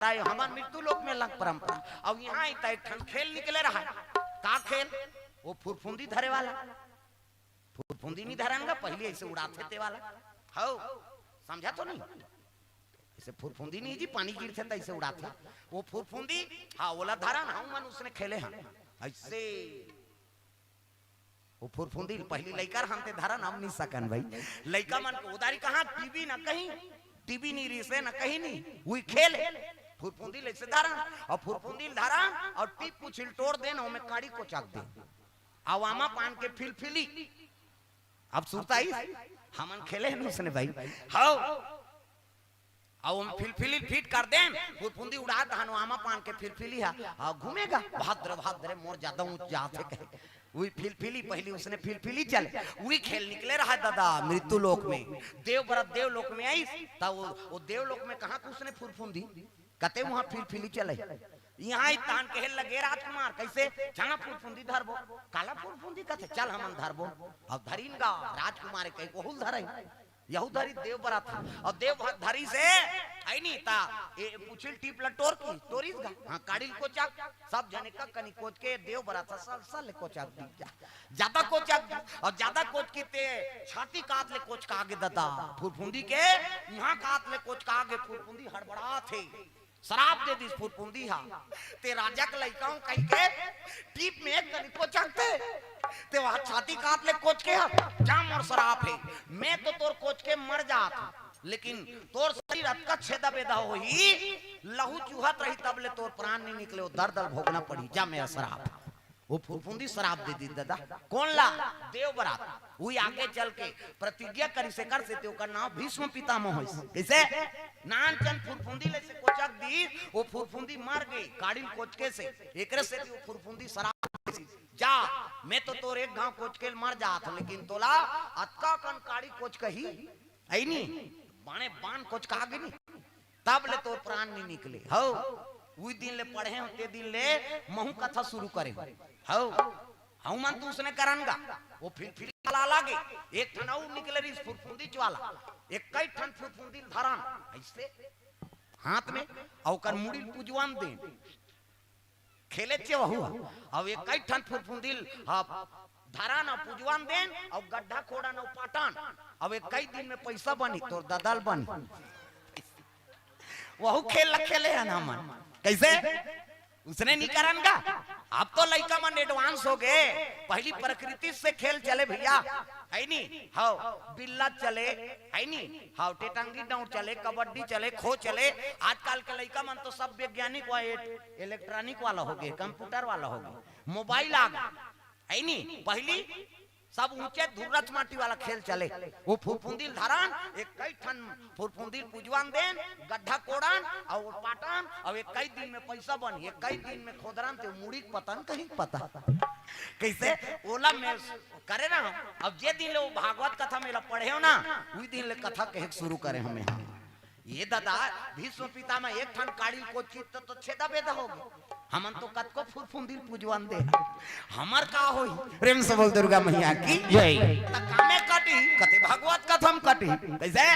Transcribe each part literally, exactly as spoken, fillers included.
बताए, हमर मृत्यु लोक में अलग परंपरा। अब यहाँ ही त एक ठन खेल निकले रहा। का खेल? वो फुरफुंदी धरे वाला। फुरफुंदी नहीं धरन गा, पहली ऐसे उड़ाथे ते वाला। हौ, समझा तो नहीं? ऐसे फुरफुंदी नहीं जी, पानी गिरथे त ऐसे उड़ाथे। वो फुरफुंदी, हाँ, ओला धरन, हम मन उसने खेले हन। ऐसे वो फुरफुंदी पहली लइका रहन ते धरन, हम नहीं सकन भाई। लइका मन के उदारी कहाँ, टीवी ना कहीं, टीवी नहीं रिसे ना कहीं नहीं, वही खेल। फुरफुंदी ले से धरन, और फुरफुंदी धरन, और टीप पुछिल टोर देन, ओमे काड़ी कोचक देन। अउ आमा पान के फिलफिली। अब सुरता ही हमन खेले हन उसने भाई। हौ। अउ हम फिलफिली फिट कर देन, फुरफुंदी उड़ात हन, आमा पान के फिलफिली हा। हाँ, घूमेगा, भद्र, भद्र, मोर ज्यादा ऊंच जात हे कहे। वही फिलफिली, पहली उसने फिलफिली चले, वही खेल निकले रहा दादा, मृत्यु लोक में। देव बरत देव लोक में आइस, त वो, वो देव लोक में कहाँ के उसने फुरफुंदी? कते वहाँ फिलफिली चले। यहाँ ही तान कहे लगे राजकुमार, कैसे? चला फुरफुंदी धरबो। काला फुरफुंदी कथे, चल हमन धरबो। अब धरिन गा, राजकुमार कहे, ओहुल धरई। यहू धरी देव बरत हा। और देव बरत धरी से, आई नहीं ता, ए, पुछिल टीप ला टोर की, टोरिस गा। हाँ, काड़िल कोचक, सब जने का कनी कोच के देव बरत हा, सल, सल कोचक दी जा। ज्यादा कोचक दी, और ज्यादा कोच की ते, छाती कात ले कोचका आगे दादा। फुरफुंदी के, यहाँ कात ले कोचका आगे फुरफुंदी हड़बड़ा थे। सराप दे दिस फुरफुंदी हा, ते राजा के लइका हूँ कहि के टीप में एक कनी कोचकते, ते वह छाती कात ले कोचके हा, जा मोर सराप हे, मैं तो तोर कोचके मर जात हूँ, लेकिन तोर शरीर अतका छेदा बेदा होही, लहू चूहत रही तब ले तोर प्राण नहीं निकले, वो दर्द ल भोगना पड़ी, जा मेरा सराप। वो फुरफुंदी सराप दे दी दादा। कौन ला? देव बरात। वही आगे चल के प्रतिज्ञा करी से कर से ते ओकर नाम भीष्म पितामह होइस। कैसे? नानचन फुरफुंदी ले से कोचक दी, वो फुरफुंदी मर गई, काड़िल कोचके से। एकरे से वो फुरफुंदी सराप दे दी। जा, मैं तो तोर एक घाव कोचके ले मर जात हूँ, लेकिन तोला अतका कन काड़ी कोचकही, आई नी? बाणे बान कोचका गे नी। तब ले तोर प्राण नहीं निकले। हौ, उही दिन ले पढ़े हो, ते दिन ले महू कथा शुरू करे हो। हौ, हौ मन तो उसने करन गा। वो फिर, फिर वाला लागे, एक ठन अउ निकले रिस फुरफुंदी वाला, एक कई ठन फुरफुंदी धरन, ऐसे हाथ में, अउ ओकर मुड़ी ल पुजवान दे। खेले चे वहू, अब एक कई ठन फुरफुंदी ल, हाँ, धरन अउ पुजवान देन, अउ गड्ढा खोड़न अउ पाटन, अब एक कई दिन में पैसा बनी, तोर ददल बनी। वहू खेल ल खेले हन हमन। कैसे? उसने नहीं करन गा। अब तो लइका मन advance हो गए। पहली प्रकृति से खेल चले भैया, है नी? हौ, बिल्ला चले, है नी? हौ, टेटंगी डाउन चले, कबड्डी चले, खो चले। आजकल के लइका मन तो सब वैज्ञानिक वा, electronic वाला हो गए, computer वाला हो गए, mobile आ गए, है नी? पहली सब ऊंचे धुर्रच माटी वाला खेल चले। वो फुरफुंदी ल धरन, एक कई ठन फुरफुंदी ल पुजवान देन, गड्ढा कोड़न, अउ पाटन, अउ एक कई दिन में पैसा बन, एक कई दिन में खोदरन ते मुड़ी के पतन कहीं पता। कैसे? ओला में करे ना हम। अब जे दिन ले वो भागवत कथा मेला पढ़े हो ना, उही दिन ले कथा कहे के शुरू करे हमें हम। ये दादा, भीष्म पितामह एक ठन काड़ी ल कोचकी त, तो छेदा बेदा हो गए। हमन तो कतको फुरफुंदी ल पुजवान दे। हमर का होही? प्रेम से बोल दुर्गा मैया की जय। त कामे कटही, कथे भागवत कथा म कटही। कैसे?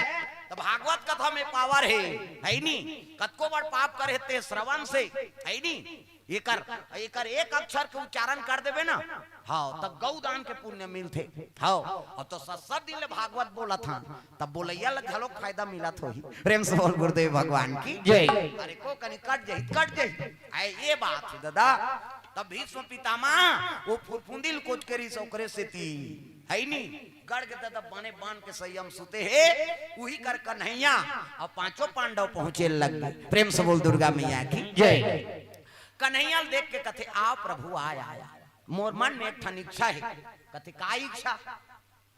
त भागवत कथा में power हे, है नी? कतको बड़ पाप करे ते श्रवण से, है नी? एकर, एकर एक अक्षर के उच्चारण कर देबे ना, हाँ, तब गौ दान के पुण्य मिलथे। हाँ, अब तो सत, सत दिन ले भागवत बोलत हन, तब बोलैया ल घलोक फायदा मिलत होही। प्रेम से बोल गुरुदेव भगवान की जय। अरे को कनी कट जाही, कट जाही। आए ये बात हे दादा, तब भीष्म पितामह वो फुरफुंदी ल कोचके रिस ओकरे सेती, है नी? गढ़ के दादा बने बांध के संयम सुते हे, उही कर कन्हैया अउ पांचों पांडव पहुंचे लग गए। प्रेम से बोल दुर्गा मैया की जय। कन्हैया ल देख के कथे, "आ प्रभु, आ, आ, आ।" मोर मन में एक ठन इच्छा हे। कथे, "का इच्छा?"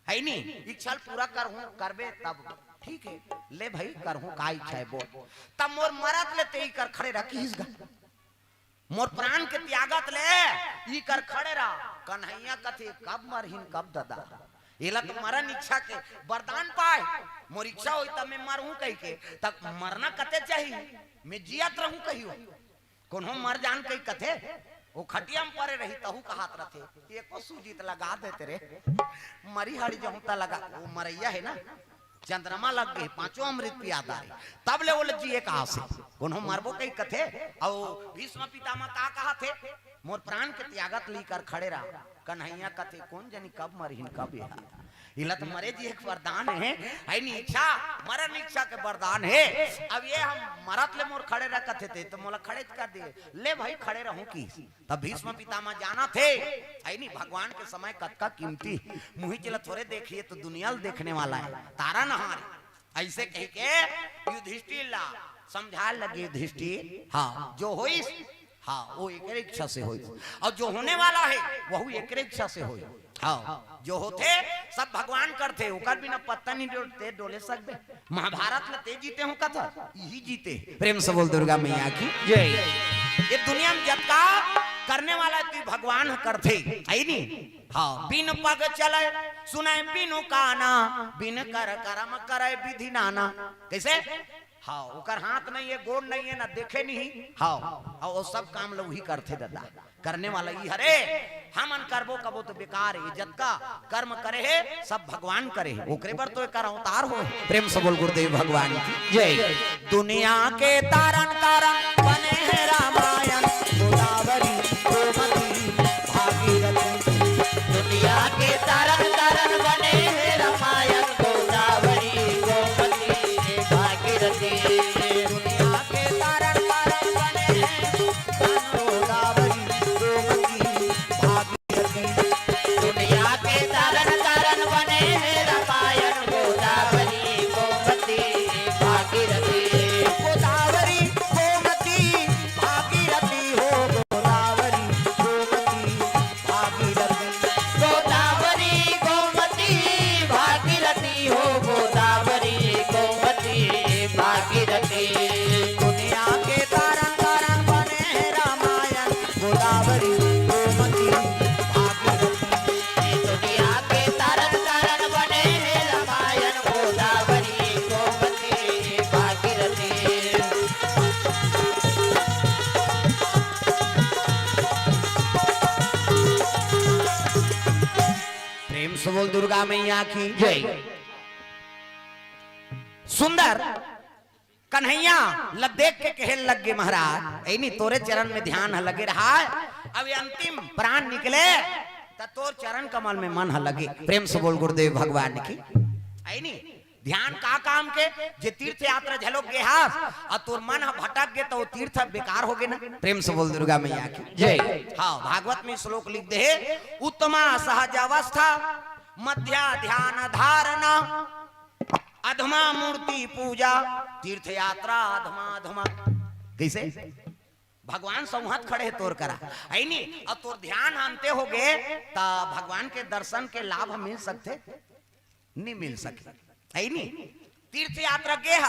है नी, "इच्छा ल पूरा करहूं, करबे तब।" "ठीक हे, ले भाई, करहूं, का इच्छा हे बोल।" "तब मोर मरत ले ते इही कर खड़े रह," किहिस गा। "मोर प्राण के त्यागत ले इही कर खड़े रह।" कन्हैया कथे, "कब मरहिन, कब दादा? एला तो मरण इच्छा के वरदान पाए, मोर इच्छा होही तब मैं मरहूं कहिके, तब मरना कते चाही, मैं जियत रहूं कहियो।" कोनो मर जान कही कथे, वो खटिया म परे रही तहू कहात रथे, "एको सूजी त लगा देते रे, मरी हड़ी जहूं त लगा।" वो मरैया हे ना, चंद्रमा लग गे, पांचों अमृत पिया डारे, तब ले ओला जिए का आस हे। कोनो मरबो कही कथे, अउ भीष्म पितामह का कहत हे, मोर प्राण के त्यागत लीकर खड़े रहा। कन्हैया कथे, कोन जनी कब मरहिन, कब ये। इला तो मरे जिए के वरदान हे, है नी इच्छा, मरण इच्छा के वरदान हे। अब ये हम मरत ले मोर खड़े रह कथे ते, तो मोला खड़े कर दिए, ले भाई खड़े रहूं की। तब भीष्म पितामह जानत हे, है नी, भगवान के समय कतका कीमती। मुही चला थोरे देखिए तो दुनिया ल देखने वाला हे, तारा नहार। ऐसे कह के युधिष्ठिर ला समझाए लगे, युधिष्ठिर, हाँ, जो होइस, हाँ, वो एकरे इच्छा से होइस, और जो होने वाला हे, वहू एकरे इच्छा से होइस। हाँ, जो होथे, सब भगवान करथे, ओकर बिना पत्ता नहीं डोलथे, डोले सकबे। महाभारत ल ते जीते हो कथा, इही जीते। प्रेम से बोल दुर्गा मैया की जय। ये दुनिया में जतका करने वाला तू भगवान ह करथे, है नी? हाँ, बिन पग चले सुने बिनु काना, बिन कर करम करे विधि नाना। कैसे? हाँ, ओकर हाथ नहीं हे, गोड़ नहीं हे, ना देखे नहीं। हाँ, और वो सब काम ल उही करथे दादा। करने वाला ई हरे, हमन करबो कबो तो बेकार हे। जतका कर्म करे हे, सब भगवान करे हे, ओकरे बर तो एकर अवतार होय। प्रेम से बोल गुरुदेव भगवान की जय। दुनिया के तारन तारन बने हे रामायण गोदावरी गोमती भागीरथी। दुनिया के तारन तारन बने हे रामायण गोदावरी गोमती भागीरथी। दुनिया के तारन तारन बने हे गोदावरी गोमती भागीरथी। दुनिया के तारन तारन बने हे रामायण गोदावरी गोमती भागीरथी। गोदावरी गोमती भागीरथी हो, गोदावरी गोमती भागीरथी। गोदावरी गोमती भागीरथी हो, गोदावरी गोमती भागीरथी। दुनिया के तारन तारन बने हे रामायण गोदावरी गोमती भागीरथी। दुनिया के तारन तारन बने हे रामायण गोदावरी गोमती भागीरथी। प्रेम से बोल दुर्गा मैया की जय। सुंदर कन्हैया ल देख के कहे लग गे, महाराज, ऐनी तोरे चरण में ध्यान ह लगे रहा है, अब ये अंतिम प्राण निकले त तोर चरण कमल में मन ह लगे। प्रेम से बोल गुरुदेव भगवान की। ऐनी ध्यान का काम के, जे तीर्थ यात्रा झलोक गे हास, अउ तोर मन ह भटक गे, त वो तीर्थ बेकार हो गे ना। प्रेम से बोल दुर्गा मैया की जय। हाँ, भागवत में श्लोक लिख दे हे, उत्तमा सहज अवस्था, मध्या ध्यान धारणा, अधमा मूर्ति पूजा, तीर्थ यात्रा, अधमा, अधमा। कैसे? भगवान सौहत खड़े हे तोर करा, ऐनी? अउ तोर ध्यान अंते हो गे, त भगवान के दर्शन के लाभ मिल सकथे? नहीं मिल सके, ऐनी? तीर्थ यात्रा गे ह,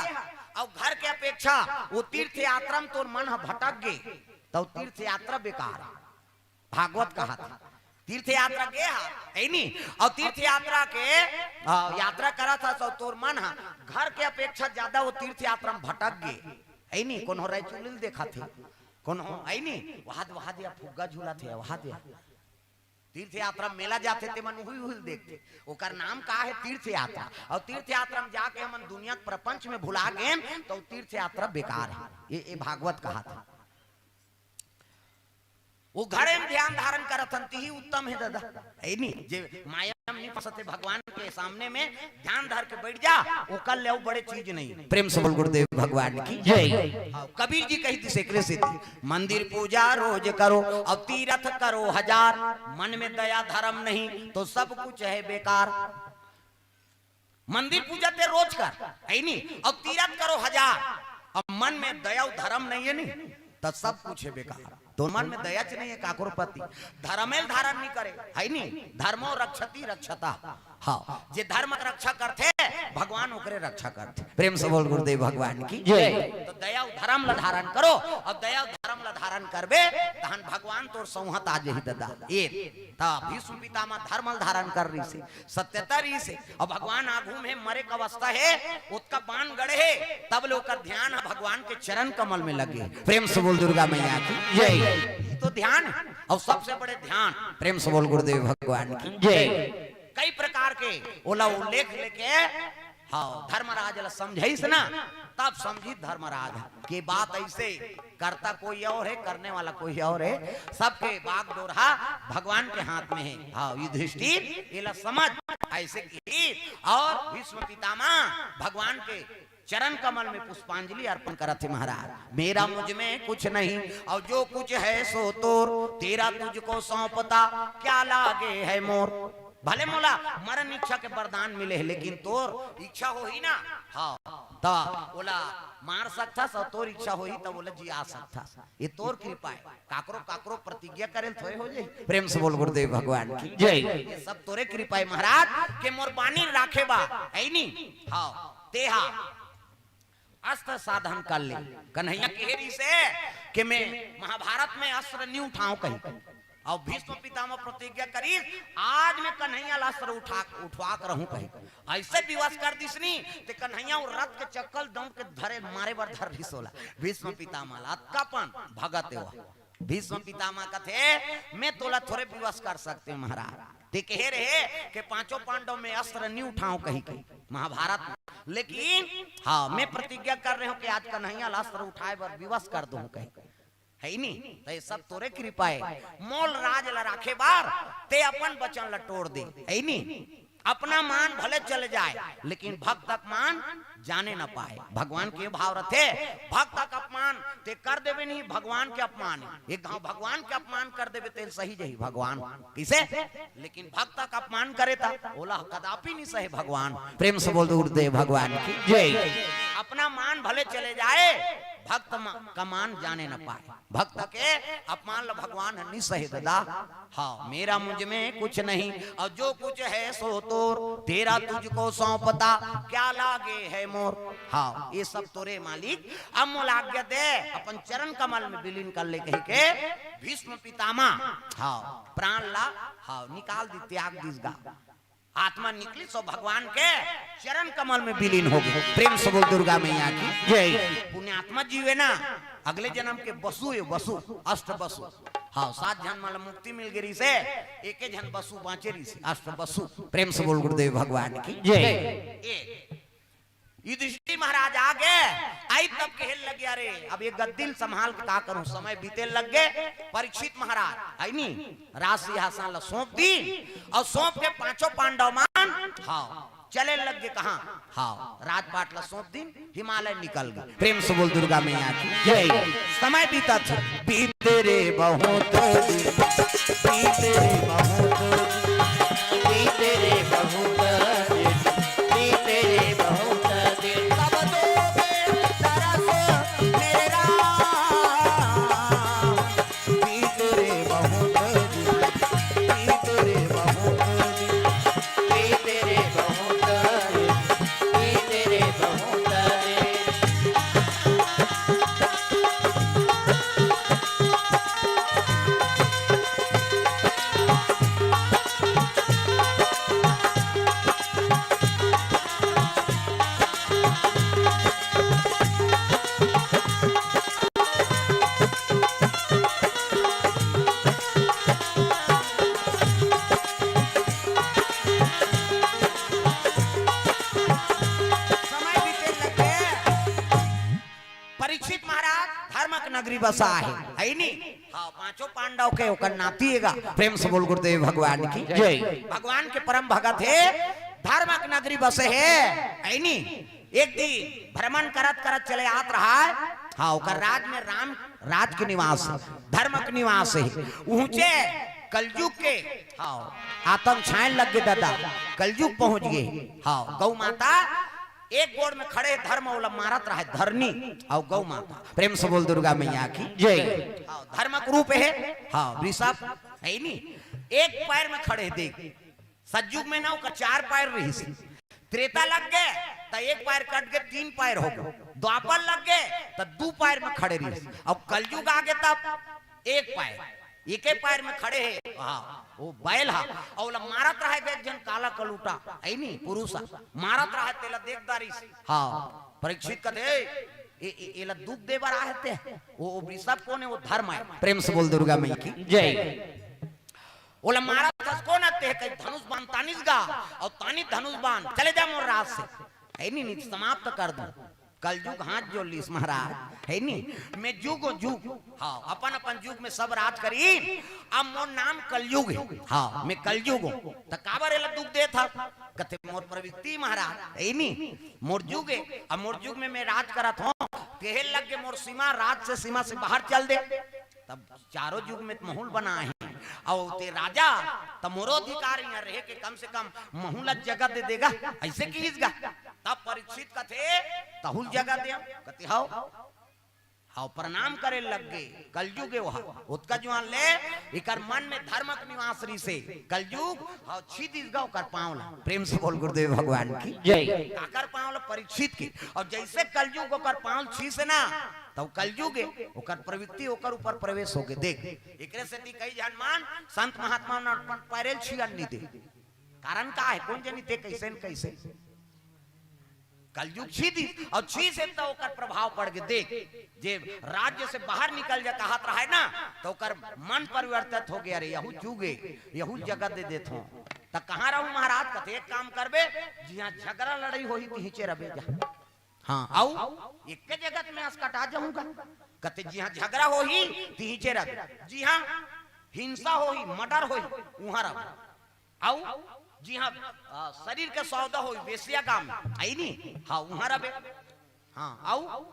अउ घर के अपेक्षा वो तीर्थ यात्रा में तोर मन ह भटक गे, त वो तीर्थ यात्रा बेकार हे। भागवत कहा था, तीर्थ यात्रा गे ह, ऐनी? अउ तीर्थ यात्रा के, अ, यात्रा करत हस, अउ तोर मन ह घर के अपेक्षा ज्यादा वो तीर्थ यात्रा में भटक गे, ऐनी? कोनो रायचुली ल देखत हे, कोनो, ऐनी? वहाद, वहाद या फुग्गा झूलत हे, वहाद या। तीर्थ यात्रा मेला जाथे, ते मन उही, उही ल देखथे। ओकर नाम का हे? तीर्थ यात्रा। अउ तीर्थ यात्रा में जाके हमन दुनिया के प्रपंच में भुला गेन, त वो तीर्थ यात्रा बेकार हे। ये, ये भागवत कहा था। वो घरे में ध्यान धारण करत हन, तिही उत्तम हे दादा, ऐनी? जे माया में नहीं फंसत हे, भगवान के सामने में ध्यान धर के बैठ जा, ओकर ले अउ बड़े चीज नहीं। प्रेम से बोल गुरुदेव भगवान की जय। हाँ, कबीर जी कही थी सेकरे से थी, मंदिर पूजा रोज करो, अउ तीरथ करो हजार, मन में दया धर्म नहीं, तो सब कुछ है बेकार। मंदिर पूजा ते रोज कर, ऐनी? अउ तीरथ करो हजार, अब मन में दया अउ धर्म नहीं हे नी, त सब कुछ हे बेकार। तोर मन में दया च नहीं हे काकरो प्रति, धर्मे ल धारण नहीं करे, है नी? धर्मो रक्षति रक्षता। हाँ, जे धर्म के रक्षा करथे, भगवान ओकरे रक्षा करथे। प्रेम से बोल गुरुदेव भगवान की जय। तो दया अउ धर्म ल धारण करो, अउ दया अउ धर्म ल धारण करबे, तहन भगवान तोर सौहत आ जही दादा। ये त भीष्म पितामह धर्म ल धारण कर रहिस हे, सत्यता रहिस हे, अउ भगवान आगू में मरे के अवस्था हे, ओतका बाण गड़े हे, तब ले ओकर ध्यान ह भगवान के चरण कमल में लगे। प्रेम से बोल दुर्गा मैया की जय। ये तो ध्यान हे, अउ सबसे बड़े ध्यान। प्रेम से बोल गुरुदेव भगवान की जय। कई प्रकार के ओला उल्लेख लेके हाँ, धर्मराज ला समझाइस ना, तब समझी धर्मराज के बात ऐसे, करता कोई और है, करने वाला कोई और है। सबके बागडोर हा भगवान के हाथ में है। हाँ, युधिष्ठिर, एला समझ, ऐसे की। और भीष्म पितामह भगवान के चरण कमल में पुष्पांजलि अर्पण करत हे महाराज। मेरा मुझ में कुछ नहीं, और जो कुछ है सो तोर, तेरा तुझको सौंपता, क्या लागे है मोर। भले मोला मरण इच्छा के वरदान मिले हे, लेकिन तोर इच्छा होही ना, हाँ, त ओला मार सकथस, और तोर इच्छा होही त ओला जिया सकथस। ये तोर कृपा है। काकरो काकरो प्रतिज्ञा करे ल थोड़े हो जाही। प्रेम से बोल गुरुदेव भगवान की जय। ये सब तोरे कृपा है महाराज, के मोर बानी राखे बा, है नी? हाँ, तेहा अस्त्र साधन कर ले। कन्हैया कहे रहिसे कि मैं महाभारत में अस्त्र नहीं उठाऊं कहीं। और भीष्म पितामह प्रतिज्ञा करिस, आज मैं कन्हैया ला अस्त्र उठा, उठवा कर रहूं कहीं। ऐसे विवश कर दिसनी, ते कन्हैया वो रथ के चक्कर दौड़ के धरे, मारे बर धर रहिस ओला। भीष्म पितामह ला अतकापन भगत हे वो। भीष्म पितामह कथे, मैं तोला थोड़े विवश कर सकते महाराज। ते कहे रहे कि पांचों पांडव में अस्त्र नहीं उठाऊं कहीं के महाभारत में, लेकिन हाँ, मैं प्रतिज्ञा कर रहे हूं कि आज कन्हैया ला अस्त्र उठाए बर विवश कर दूं कहीं, है नी? तो ये सब तोरे कृपा है। मोल राज ला राखे बार ते अपन वचन ला तोड़ दे, है नी? अपना मान भले चले जाए, लेकिन भक्त अपमान जाने न पाए। भगवान के भाव रथे, भक्त का अपमान ते कर देबे नहीं, भगवान के अपमान। एक घाव भगवान के अपमान कर देबे, तेल सही जही भगवान। किसे? लेकिन भक्त का अपमान करे ता ओला कदापि नहीं सहे भगवान। प्रेम से बोल दो गुरुदेव भगवान की जय। अपना मान भले चले जाए, भक्त मा-, का मान जाने न पाए। भक्त के अपमान ल भगवान ह नि सहे ददा। हाँ, मेरा मुझ में कुछ नहीं, और जो कुछ है सो तोर, तेरा तुझको सौंपता, क्या लागे है मोर। हाँ, ये सब तोरे मालिक, अब मोला आज्ञा दे, अपन चरण कमल में विलीन कर ले कही के भीष्म पितामह, हाँ, प्राण ला, हाँ, निकाल दी, त्याग दिस गा। आत्मा निकली सो भगवान के चरण कमल में विलीन हो गई। प्रेम से बोल दुर्गा मैया की जय। पुण्यात्मा जीवे ना, अगले जन्म के बसु है, बसु, अष्ट बसु। हाँ, सात जन मतलब मुक्ति मिल गई से, एक झन बसु बांचे रही से, अष्ट बसु। प्रेम से बोल गुरुदेव भगवान की जय। ए, युधिष्ठिर महाराज आ गए, आई तब कहे लगे, अरे, अब ये गद्दी ल संभाल के का करूं, समय बीते लग गए। परीक्षित महाराज, है नी, राज सिंहासन ला सौंप दी, और सौंप के पांचों पांडव मन, हाँ, चले लग गए। कहाँ? हाँ, राजपाट ला सौंप दिन, हिमालय निकल गए। प्रेम से बोल दुर्गा मैया की जय। समय बीतत हे, बीते रे बहुत दिन, बीते रे बहुत दिन, बीते रे बहुत दिन, बीते रे बहुत दिन। तब दोगे तरस मेरा, बीते रे बहुत दिन, बीते रे बहुत दिन, बीते रे बहुत दिन, बीते रे बहुत दिन। समय बीते लगे। परीक्षित महाराज धर्मक नगरी बसा है, है नी? हाँ, पांचों पांडव के ओकर नाती एगा। प्रेम से बोल गुरुदेव भगवान की जय। भगवान के परम भगत हे, धर्मक नगरी बसे हे, है नी? एक दी भ्रमण करत करत चले आत रहा है। हाँ, ओकर राज में राम राज के निवास है, धर्मक निवास है। ऊंचे कलयुग के, हाँ, आतंक छाए लग गए दादा, कलयुग पहुंच गए। हाँ, गौ माता एक गोड़ में खड़े, धर्म ओला मारत रहे, धरनी और गौ माता। प्रेम से बोल दुर्गा मैया की जय। हाँ, धर्मक रूप है। हाँ, वृषभ है नी, एक पैर में खड़े हे, देख, सतयुग में ना ओकर चार पैर रहिस। त्रेता लग गए त एक पैर कट के तीन पैर हो गए, द्वापर लग गए त दू पैर में खड़े रहिस, अब कलयुग आ गए तब एक पैर, एके पैर में खड़े हे। हाँ, वो बैल हा, अउ ओला मारत रहे एक झन काला कलूटा, है नी, पुरुष हा, मारत रहे, तेला देख डारिस। हाँ, परीक्षित कथे, "ए, ए, एला दुख दे बर आहे ते?" वो, वो वृषभ कोन हे? वो धर्म है। प्रेम से बोल दुर्गा मैया की जय। ओला मारत हस कोन हे ते? कही धनुष बाण तानिस गा, अउ तानिस धनुष बाण, चले जा मोर राज से। हे नी, नी, समाप्त कर दूं। कलयुग हाथ जोड़ लिस महाराज, हे नी, मैं जुग हूं, जुग। हाँ, अपन अपन जुग में सब राज करी। अब मोर नाम कलयुग हे। हाँ, मैं कलयुग हूं। त काबर एला दुख देत हस? कथे मोर प्रवृत्ति महाराज, हे नी, मोर जुग हे। अब मोर जुग में मैं राज करत हूं, कहे लग गे मोर सीमा राज से, सीमा से बाहर चल दे। तब चारों जुग में महूं ल बनाए हे, अउ ते राजा, त मोरो अधिकार इहां रहे के, कम से कम महूं ल जगह दे देगा, अइसे किहिस गा। तब परीक्षित कथे, तहूं ल जगह दे। कथे हव, हव, प्रणाम करे लग गे। कलयुग हे ओहा, ओतका जुआर ले एकर मन में धर्म के निवास रहिसे। कलयुग हव छीदिस गा ओकर पांव ला। प्रेम से बोल गुरुदेव भगवान की जय। काकर पांव ला? परीक्षित के। अउ जइसे कलयुग ओकर पांव ल छीस ना, त कलयुग हे, ओकर प्रवृत्ति ओकर ऊपर प्रवेश होगे। देख, एकरे सेती कई झन मन संत महात्मा मन अपन पैरे ल छुअन नी दे। कारण का हे? कोन जनी ते कइसे न कइसे कलयुग छीदिस, अउ छीस हे त ओकर प्रभाव पड़ गे। देख, जे राज्य से बाहर निकल जा कहत रहय ना, त ओकर मन परिवर्तित होगे, अरे यहू जुग हे, यहू जगह दे देथंव। त कहां रहूं महाराज? कथे एक काम करबे, जिहां झगरा लड़ई होही तिहिंचे रबे जा। हाँ, अउ एके जगह में असकटा जाहूं गा। कथे जिहां झगरा होही तिहिंचे रबे, जिहां हिंसा होही, मर्डर होही, उहां रबे। अउ जिहां, अ, शरीर के सौदा होही, वेश्यागाम, हे नी? हाँ, उहां रबे। हाँ, अउ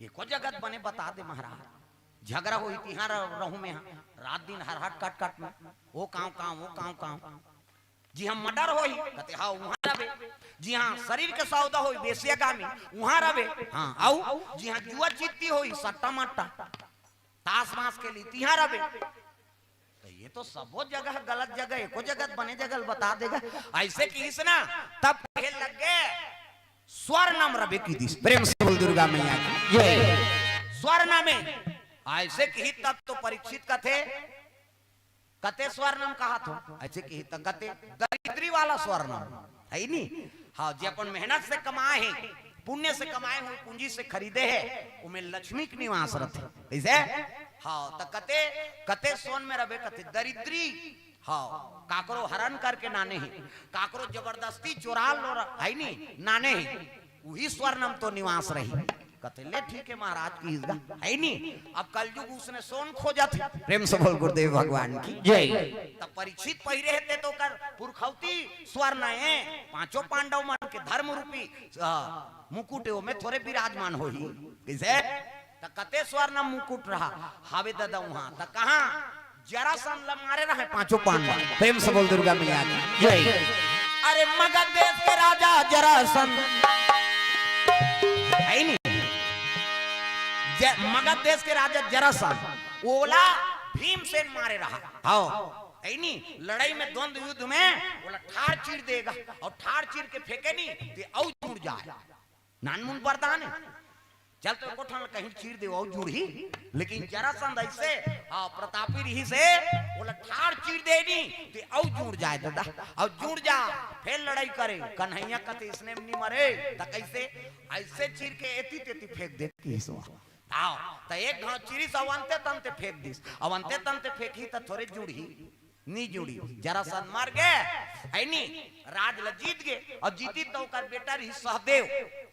एको जगह बने बता दे महाराज। झगरा होही तिहां र-, रहूं मैं, हाँ। रात दिन हरहट कट कट में, ओ कांव कांव, ओ कांव कांव। जिहां मर्डर होही, कथे हाँ, उहां रबे। जिहां शरीर के सौदा होही, वेश्यागामी, उहां रबे। हाँ, अउ जिहां जुआ चित्ती होही, सट्टा मट्टा, तास मास के लिए, तिहां रबे। त ये तो सबो जगह गलत जगह, एको जगह बने जगह ल बता दे गा। अइसे किहिस ना, तब कहे लग गे, स्वर्णम रबे किहिस। प्रेम से बोल दुर्गा मैया की जय। स्वर्णम हे। अइसे किहिस तब तो परीक्षित कथे, कते स्वर्णम कहत हो? अइसे किहिस त कथे दरिद्री वाला स्वर्णम, हे नी? हाँ, जे अपन मेहनत से कमाए हे, पुण्य से कमाए हुए पूंजी से खरीदे हे, ओमे लक्ष्मी के निवास रथे। कइसे? हाँ, त कते, कते सोन में रबे? कथे दरिद्री। हाँ, काकरो हरन करके नाने हे, काकरो जबरदस्ती चोरा लो र-, हे नी, नाने हे, उही स्वर्णम तो निवास रही। कथे ले ठीक हे महाराज किहिस गा, हे नी? अब कलयुग उसने सोन खोजत हे। प्रेम से बोल गुरुदेव भगवान की जय। तब परीक्षित पहिरे हे ते तो ओकर पुरखौती स्वर्ण हे, पांचों पांडव मन के धर्म रूपी, अ, मुकुट हे, ओमे थोरे विराजमान होही। कइसे? त कते स्वर्ण मुकुट रहा, हावे ददा उहां। त कहां? जरासंध ल मारे रहय पांचों पांडव। प्रेम से बोल दुर्गा मैया की जय। अरे मगध देश के राजा जरासंध, हे नी? ज-, मगध देश के राजा जरासंध, ओला भीमसेन मारे रहा। हाँ, हे नी? लड़ई में, द्वंद्व युद्ध में ओला ठार चीर दे गा, अउ ठार चीर के फेंके नी, ते अउ जुड़ जाय। नानमुन वरदान हे। चल तो एको ठन कहीं चीर दे, अउ जुड़ही। लेकिन जरासंध अइसे, हाँ, प्रतापी रिहिसे, ओला ठार चीर दे नी, ते अउ जुड़ जाय ददा, अउ जुड़ जा, फेर लड़ई करे। कन्हैया कथे इसने म नी मरे, त कइसे? अइसे चीर के एती तेती फेंक दे किहिस। हाँ, त एक घांव चीरिस अउ अंते तंते फेंक दिस, अउ अंते तंते फेंकही त थोरे जुड़ही। नी जुड़ी। जरासंध मर गे, हे नी, राज ल जीत गे, अउ जीतिस त ओकर बेटा रिहिस सहदेव।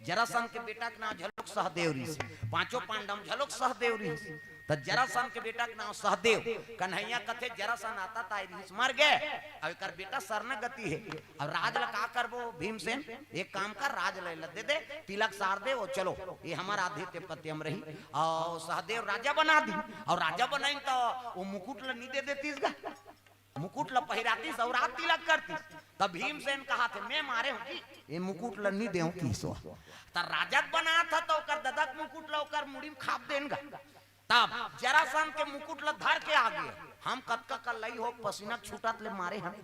जरासंध के बेटा के नांव घलोक सहदेव रिहिस, पांचों पांडव घलोक सहदेव रिहिस। त जरासंध के बेटा के नांव सहदेव। कन्हैया कथे जरासंध आता ताई रिहिस, मर गे, अउ एकर बेटा शरणागति हे। अब राज ल का करबो भीमसेन, एक काम कर, राज ल एला दे दे, तिलक सार दे, अउ चलो, ये हमर आधिपत्य म रही। अउ सहदेव राजा बना दिस, अउ राजा बनाइन त ओ मुकुट ल नी दे देतिस गा। मुकुट ल पहिरातिस अउ राज तिलक करतिस। त भीमसेन कहत हे, मैं मारे हंव जी, ये मुकुट ल नी देंव किहिस। त राजा बनात हे त ओकर ददा के मुकुट ल ओकर मुड़ी म खाप देन गा। तब जरासंध के मुकुट ल धर के आगे, हम कतका कल्लई हो, पसीना छूटत ले मारे हन,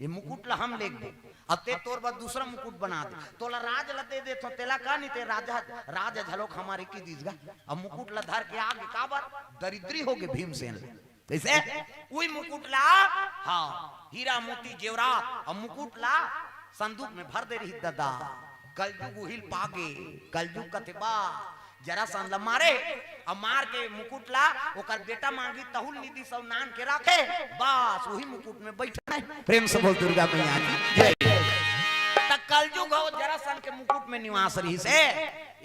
ये मुकुट ल हम लेग देन। अब ते तोर बर दूसरा मुकुट बना दे, तोला राज ल दे देथंव, तेला का नी ते राजा, राज घलोक हमर हे किहिस गा। अब मुकुट ल धर के आगे, काबर? दरिद्री होगे भीमसेन ल। कइसे? उही मुकुट ला, हाँ, हीरा मोती जेवरात, अउ मुकुट ला संदूक में भर दे रिहिस ददा। कलजुग उही ल पागे, कलजुग कथे बा, जरासंध ला मारे, अउ मार के मुकुट ला ओकर बेटा मांगिस तहू ल नी दिस अउ नान के राखे, बस उही मुकुट में बइठे हे। प्रेम से बोल दुर्गा मैया की जय। त कलजुग जरासंध के मुकुट में निवास रहिस हे।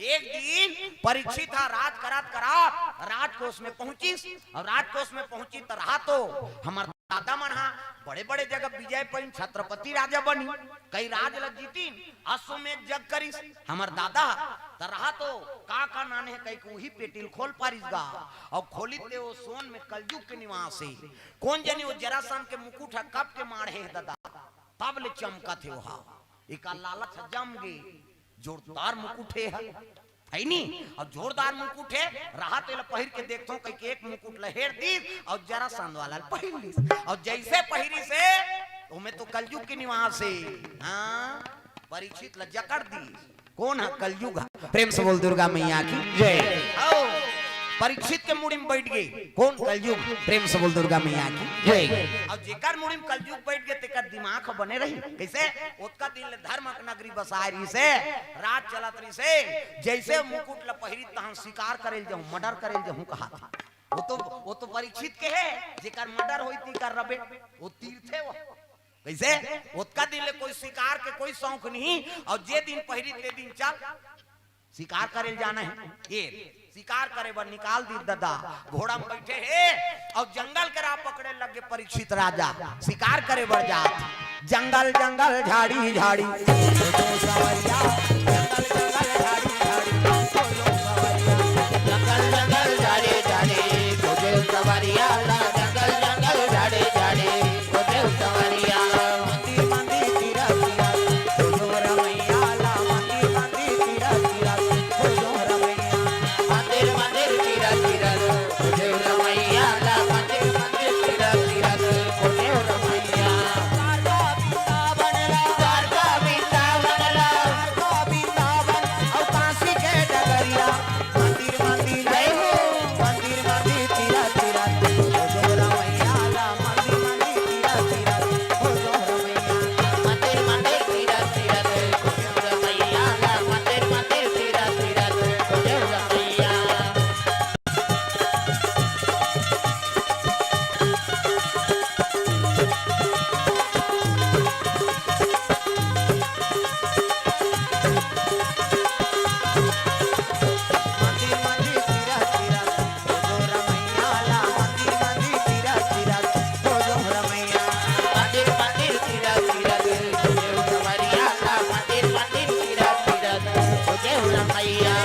एक दिन परीक्षित ह राज करत करत राजकोष में पहुंचिस, अउ राजकोष में पहुंचिस त रहा तो हमर दादा मन ह बड़े-बड़े जगह विजय पाइन, छत्रपति राजा बनिन, कई राज ल जीतिन, अश्वमेध जग करिस हमर दादा ह। त रहा तो का का नाने हे कहिके उही पेटी ल खोल पारिस गा, अउ खोलिस ते ओ सोन में कलजुग के निवास हे। कोन जनी ओ जरासंध के मुकुट ह कब के माढ़े हे ददा, तब ले चमकत हे ओहा। एकर लालच ह जम गे, जोरदार मुकुट हे, हे नी? अउ जोरदार मुकुट हे, रहा तेला पहिर के देखथों कहिके एक मुकुट ल हेर दिस, अउ जरासंध वाला ल पहिर लिस। अउ जइसे पहिरिस हे, ओमे तो कलजुग के निवास हे। हाँ, परीक्षित ल जकड़ दिस। कोन ह? कलजुग ह। प्रेम से बोल दुर्गा मैया की जय। आओ, परीक्षित के मुड़ी में बइठ गे कोन? कलजुग। प्रेम से बोल दुर्गा मैया की जय। अउ जेकर मुड़ी में कलजुग बइठ गे तेकर दिमाग ह बने रही। कइसे? ओतका दिन ले धर्म के नगरी बसाय रहिस हे, राज चलत रहिस हे, जइसे मुकुट ल पहिरिस तहन शिकार करे ल जाहूं, murder करे ल जाहूं कहाथे। ओ तो, ओ तो परीक्षित के हे, जेकर murder होही तेकर रबे, ओ तीरथे ओ। कइसे? ओतका दिन ले कोई शिकार के कोई सौंख नहीं, अउ जे दिन पहिरिस ते दिन चल शिकार करे ल जाना हे। ए शिकार करे बर निकाल दिस ददा, घोड़ा में बइठे हे अउ जंगल के राह पकड़े लग गे परीक्षित राजा। शिकार करे बर जात, जंगल जंगल झाड़ी झाड़ी, जंगल जंगल झाड़ी झाड़ी, जंगल जंगल झाड़ी झाड़ी, जंगल जंगल झाड़ी झाड़ी। मंदिर मंदिर तीरथ तीरथ, खोजो रमैया ला। मंदिर मंदिर तीरथ तीरथ, खोजो रमैया। मंदिर मंदिर तीरथ तीरथ, खोजो रमैया ला। मंदिर मंदिर तीरथ तीरथ, खोजो रमैया। द्वारका वृंदावन ला, द्वारका वृंदावन ला, द्वारका वृंदावन अउ काशी के डगरिया। मंदिर मंदिर जय हो। मंदिर मंदिर तीरथ तीरथ, खोजो रमैया ला। मंदिर मंदिर तीरथ तीरथ, खोजो रमैया। मंदिर मंदिर तीरथ तीरथ, खोजो रमैया ला। मंदिर मंदिर तीरथ तीरथ, खोजो रमैया। मंदिर मंदिर तीरथ तीरथ, खोजो रमैया ला। मंदिर मंदिर तीरथ तीरथ, खोजो रमैया। मंदिर मंदिर तीरथ तीरथ, खोजो रमैया ला। मंदिर मंदिर तीरथ तीरथ, खोजो रमैया।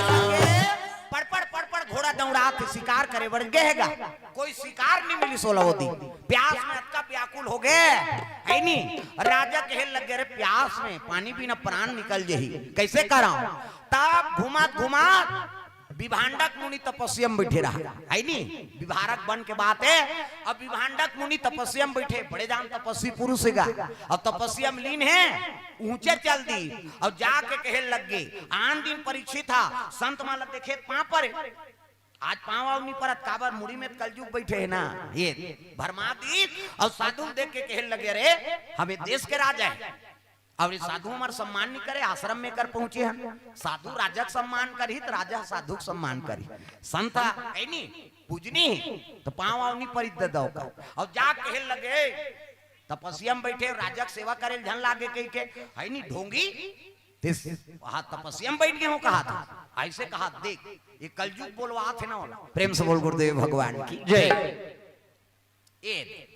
पड़ पड़ पड़ पड़ घोड़ा दौड़ात हे, शिकार करे बर गे हे गा। कोई शिकार नहीं मिलिस ओला ओ दिन। प्यास में अतका व्याकुल हो गे, हे नी? राजा कहे लग गे, "अरे प्यास में पानी बिना प्राण निकल जही, कइसे करंव?" तब घुमात घुमात विभांडक मुनि तपस्या में बइठे रहा, हे नी? विभारक बन के बात हे। अब विभांडक मुनि तपस्या में बइठे, बड़े जान तपस्वी पुरुष हे गा। अब तपस्या में लीन हे, ऊंचे चल दिस। अब जाके कहे लग गे, आन दिन परीक्षित ह संत मन ला देखे त पांव परे, आज पांव-वांव नहीं परत, काबर मुड़ी में त कलजुग बइठे हे ना, ए भरमा दिस। अउ साधु ल देख के कहे लगे, "अरे, हम ए देश के राजा हन, अउ ए साधु हमर सम्मान नहीं करे, आश्रम में कर पहुंचे हन। साधु राजा के सम्मान करही, त राजा साधु के सम्मान करही। संत हे नी, पूजनीय हे, त पांव-वांव नहीं परित ददा ओकर।" अउ जा कहे लगे, "तपस्या में बइठे, राजा के सेवा करे ल झन लागे कहिके, हे नी ढोंगी?" ते, "हाँ, तपस्या में बइठ गे हों," कहाथे। अइसे कहाथे, देख, ए कलजुग बोलवाथे ना ओला। प्रेम से बोल गुरुदेव भगवान की जय। ए,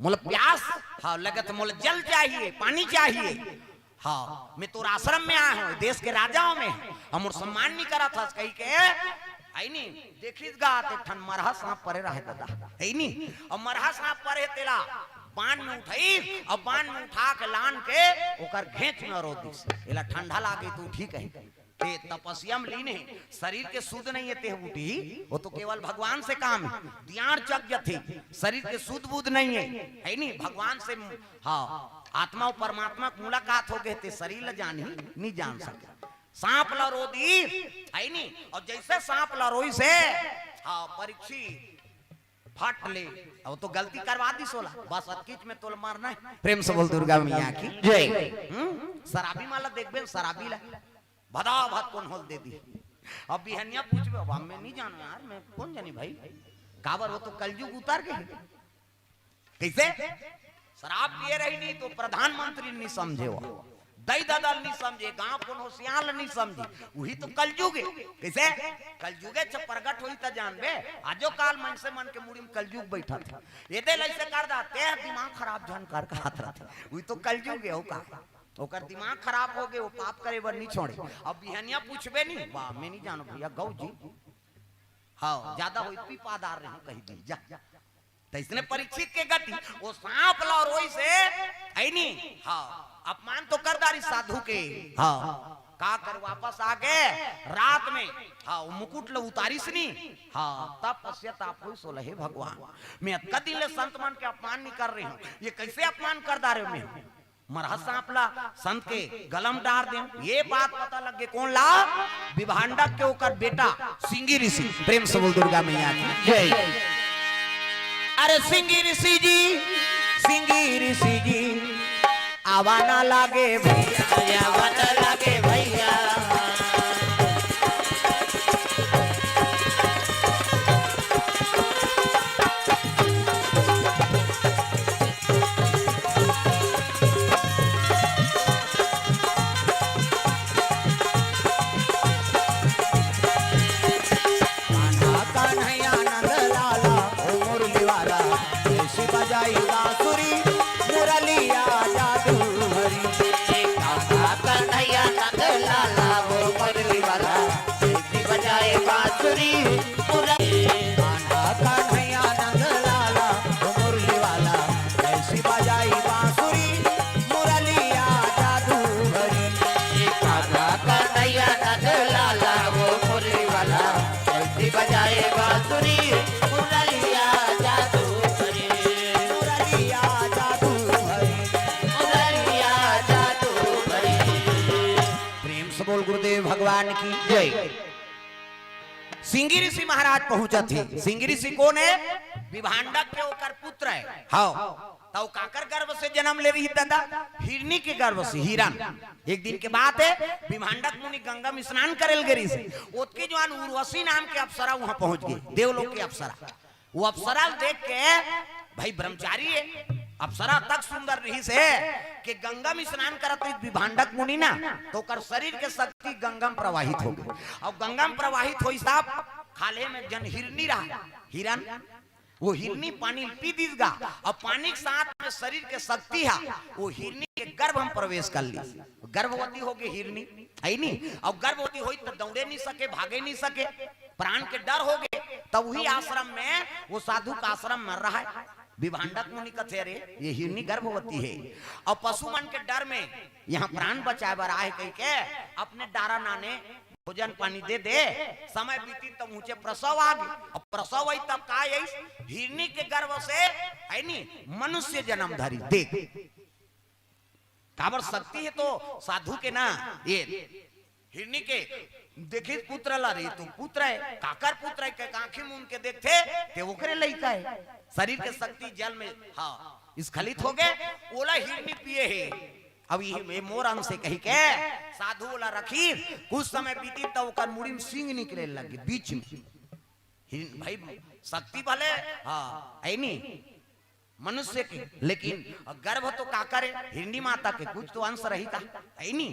मोला प्यास, हाँ, लगत, मोला जल चाहिए, पानी चाहिए। हाँ, मैं तोर आश्रम में आए हों, देश के राजा हों मैं, अउ मोर सम्मान नहीं करत हस कहिके, हे नी, देखिस गा त एक ठन मरहा सांप परे रहे ददा, हे नी? अउ मरहा सांप परे तेला बांध में उठाइस, अउ बांध में उठा के लान के ओकर घेंच में अरो दिस। एला ठंडा लागे त ठीक हे। ते तपस्या में लीन हे, शरीर के सुध नहीं हे, ते उठही, ओ तो केवल भगवान से काम हे। दियार चक जथे, शरीर के सुध बुध नहीं हे, हे नी? भगवान से, हाँ, आत्मा अउ परमात्मा के मुलाकात हो गे, ते शरीर ल जानही, नहीं जान सके। सांप ल अरो दिस, हे नी? अउ जइसे सांप ल अरोइस हे, हाँ, परीक्षित फट ले, अउ तो गलती करवा दिस ओला, बस अतकीच में तोला मरना हे। प्रेम से बोल दुर्गा मैया की जय। हम्म? शराबी मन ला देखबे, शराबी ला भदा भद कोन होल दे दिही। अब बिहनिया पूछबे, "अब मैं नहीं जानों यार, मैं कोन जानी भाई?" काबर, ओ तो कलजुग उतर गे हे। कइसे? शराब पिए रही नहीं तो प्रधानमंत्री नहीं समझे ओ। दई ददा ल नी समझे, गांव कोनो सियान ल नी समझे, उही तो कलजुग हे। कइसे? कलजुगे च प्रगट होई त जानबे। आजो काल मनसे मन के मुड़ी म कलजुग बइठत हे। एदे ल अइसे कर दा, ते ह दिमाग खराब झन कर कहत रथे। उही तो कलजुग हे, अउ का? ओकर दिमाग खराब होगे, ओ पाप करे बर नी छोड़े। अब बिहनिया पूछबे नी, वाह, मैं नी जानों भइया, गऊ जी। हव, जादा होई त पीपादार रहे कहि दी, जा। त अइसने परीक्षित के गति, ओ सांप ल रोइस हे, हइ नी? हव, अपमान तो कर डारिस साधु के। हव, का करे, वापस आगे रात में, हव, ओ मुकुट ल उतारिस नी। हव, तब पश्चाताप होइस, ओला, हे भगवान, मैं अतका दिन ले संत मन के अपमान नी करे रहेंव, ये कइसे अपमान कर डारेंव मैं? मरहा सांप ला संत के गला म डार देंव। ये बात पता लग गे कोन ला? विभांडक के, ओकर बेटा सिंगी ऋषि। प्रेम से बोल दुर्गा मैया की जय। अरे सिंगी ऋषि जी, सिंगी ऋषि जी, आवा ना लागे भइया, आवा ना लागे भइया। कान्हा कन्हैया नंद लाला, ओ मुरली वाला, कैसी बजाई बांसुरी, मुरलिया जादू भरी। कान्हा कन्हैया नंद लाला, ओ मुरली वाला, कैसी बजाई बांसुरी, मुरली। कान्हा कन्हैया नंद लाला, ओ मुरली वाला, कैसी बजाई बांसुरी, मुरलिया जादू भरी। कान्हा कन्हैया नंद लाला, ओ मुरली वाला, कैसी बजाए बांसुरी, मुरलिया जादू भरी। मुरलिया जादू भरी। मुरलिया जादू भरी। प्रेम से बोल गुरुदेव भगवान की जय। सिंगी ऋषि महाराज पहुंचत हे। सिंगी ऋषि कोन हे? विभांडक के ओकर पुत्र हे। हव, त ओ काकर गर्भ से जनम ले रहिस ददा? हिरनी के गर्भ से, हिरन। एक दिन के बात हे, विभांडक मुनि गंगा म स्नान करे ल गे रहिस हे। ओतके जुवार उर्वशी नाम के अप्सरा उहां पहुंच गे, देवलोक के अप्सरा। ओ अप्सरा ल देख के, भई ब्रह्मचारी हे, अप्सरा अतक सुंदर रहिस हे कि गंगा म स्नान करत रहिस विभांडक मुनि ना, त ओकर शरीर के शक्ति गंगा म प्रवाहित हो गे। अउ गंगा म प्रवाहित होइस तब खाल्हे म एक झन हिरनी रहय, हिरन, ओ हिरनी पानी ल पी दिस गा, अउ पानी के साथ म शरीर के शक्ति ह ओ हिरनी के गर्भ म प्रवेश कर लिस। गर्भवती हो गे हिरनी, हइ नी? अउ गर्भवती होइस त दउड़े नी सके, भागे नी सके, प्राण के डर हो गे। त उही आश्रम म, ओ साधु के आश्रम म रहय। विभांडक मुनि कथे, "अरे, ये हिरनी गर्भवती हे, अउ पशु मन के डर म इहां प्राण बचाय बर आय हे," कहिके अपने डारा नाने भोजन पानी दे दे, समय बीतिस त उहें प्रसव आ गे। अब प्रसव होइस तब का होइस? हिरनी के गर्भ से, हइ नी, मनुष्य जनम धरिस। देख, काबर शक्ति हे तो साधु के ना, ये हिरनी के देखिस पुत्र ला, रे, तो पुत्र हे, काकर पुत्र हे, कहिके आंखी मूंद के देखथे, ते ओकरे लइका हे। शरीर के शक्ति जल म, हाँ, स्खलित हो गे, ओला हिरनी पिये हे। अब ये, ये मोर अंश हे कहिके साधु ओला रखिस। कुछ समय बीतिस त ओकर मुड़ी म सींग निकले लगे बीच म। हिन-, भाई, शक्ति भले, हाँ, हइ नी, मनुष्य के, लेकिन गर्भ तो काकर हे, हिरनी माता के, कुछ तो अंश रहिथे, हइ नी?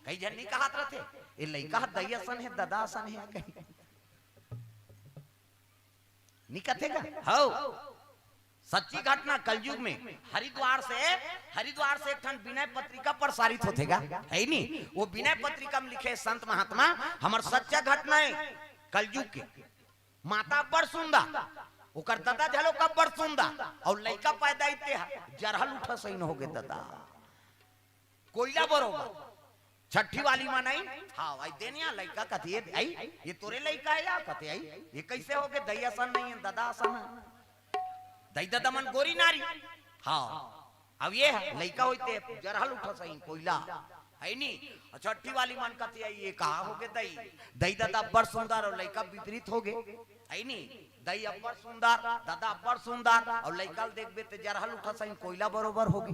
कई झन नी कहत रहिथे, "ए लइका ह दई असन हे, ददा असन हे," कहि। नी कथे गा? हव। सच्ची घटना, कलयुग म हरिद्वार से, हरिद्वार से एक ठन विनय पत्रिका प्रसारित होथे गा, हइ नी? ओ विनय पत्रिका म लिखे संत महात्मा, हमर सच्चा घटना हे कलयुग के। माता अब्बड़ सुंदर, ओकर ददा घलो अब्बड़ सुंदर, अउ लइका पैदा होइस ते ह जरहा लुठा सहीं हो गे ददा। कोइला बरोबर। छट्ठी वाली मन आइन, हाँ, भाई, देन या लइका कथे, "ए, आई, ये तोरे लइका हे या?" कथे, "आई, ये कइसे हो गे? दई असन नइ हे, ददा असन हे।" दई ददा मन गोरी नारी। हाँ, अब ये हे, लइका होइस ते जरहा लुठा सहीं, कोइला, हइ नी? अउ छट्ठी वाली मन कथे, "आई, ये का हो गे दई? दई ददा अब्बड़ सुंदर अउ लइका विपरीत हो गे।" हइ नी? दई अब्बड़ सुंदर, ददा अब्बड़ सुंदर, अउ लइका ल देखबे ते जरहा लुठा सहीं कोइला बरोबर हो गे।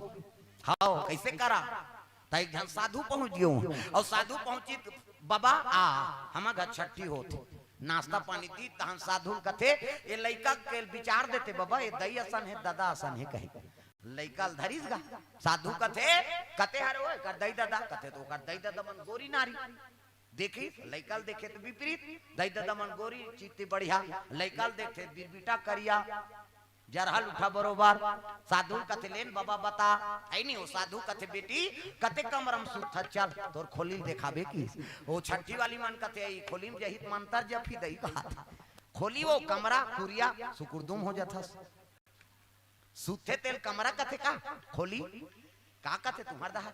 हव, कइसे करंव? त एक झन साधु पहुंच गे उहां, अउ साधु पहुंचिस त, "बाबा, आ, हमर घर छट्ठी होत हे, नाश्ता पानी दीस।" तहन साधु ल कथे, "ए लइका के विचार देते बाबा, ए दई असन हे, ददा असन हे," कहि। लइका ल धरिस गा। साधु कथे, कथे हरे ओए कर दई ददा, कथे तो ओकर दई ददा मन गोरी नारी। देखिस लइका ल देखे त विपरीत, दई ददा मन गोरी चित्ती बढ़िया, लइका ल देखथे बिरबिटा करिया, जरहल उठा बरोबर। साधु ल कथे लेन बबा बता, है नी, ओ साधु कथे बेटी, कते कमरा म सुतथस, चल तोर खोली ल देखाबे किस। ओ छट्ठी वाली मन कथे, "ई खोली म जही त मंतर जपही दई बात।" खोली ओ कमरा कुरिया सुकुरदुम हो जाथस। सुते तेल कमरा कथे का? खोली का कथे तुम्हर दहा?